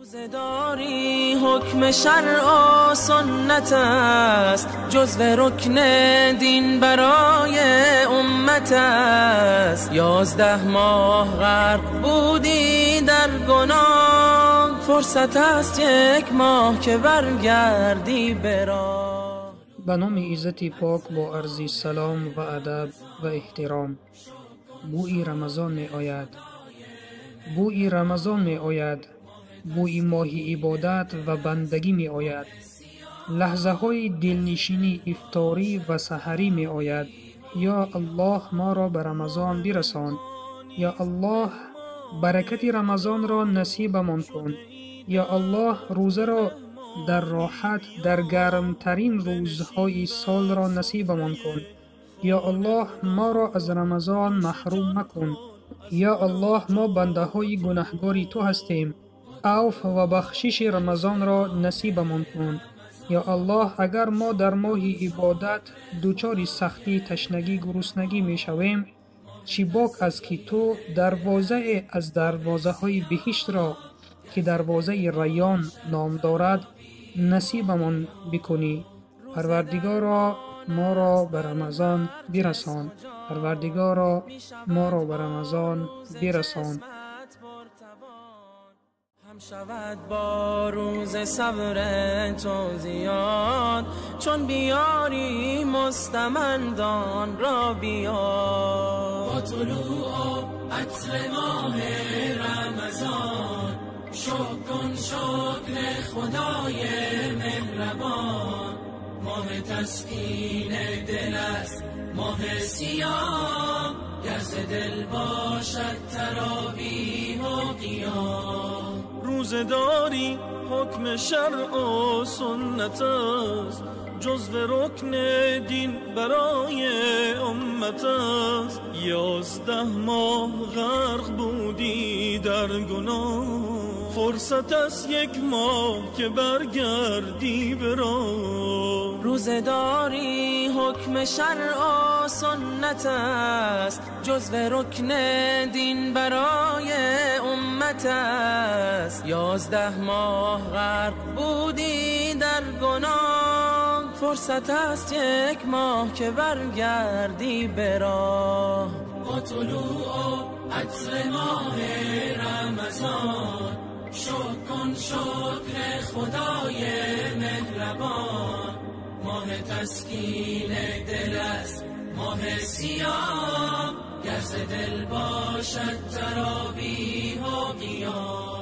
روزه‌داری حکم شرع و سنت است، جزو رکن دین برای امت است. 11 ماه غرق بودی در گناه، فرصت است 1 ماه که برگردی به راه. به نام عزت پاک با عرض سلام و ادب و احترام، بوی رمضان می آید، بوی رمضان می آید، بوی ماه عبادت و بندگی می آید، لحظه های دلنشینی افطاری و سحری می آید. یا الله ما را به رمضان برسان، یا الله برکت رمضان را نصیبمان کن، یا الله روزه را در راحت در گرمترین روزهای سال را نصیبمان کن، یا الله ما را از رمضان محروم مکن، یا الله ما بنده های گناهگاری تو هستیم، عفو و بخشش رمضان را نصیبمان کن. یا الله اگر ما در ماه عبادت دچار سختی، تشنگی، گرسنگی می شویم، چی باک است که تو دروازه از دروازه های بهشت را که دروازه ریان نام دارد نصیبمان بکنی. پروردگارا ما را به رمضان برسان، پروردگارا ما را به رمضان برسان. هم شود با روز صبر تو زیاد، چون بیاری مستمندان را بیار. با طلوع عطر ماه رمضان، شکر کن شکر خدای مهربان. ماه تسکین دل است ماه سیاه، گر ز دل باشد تراویح و قیام. روزه‌داری حکم شرع و سنت است، جزو رکن دین برای امت است. 11 ماه غرق بودی در گناه، فرصت است 1 ماه که برگردی به راه. روزه‌داری حکم شرع و سنت است، جزو رکن دین برای امت است. 11 ماه غرق بودی در گناه، فرصت است 1 ماه که برگردی به راه. با طلوع عطر ماه رمضان، شکر کن شکر خدای مهربان. ماه تسکین دل است ماه سیاه، گر ز دل باشد تراویح و قیام.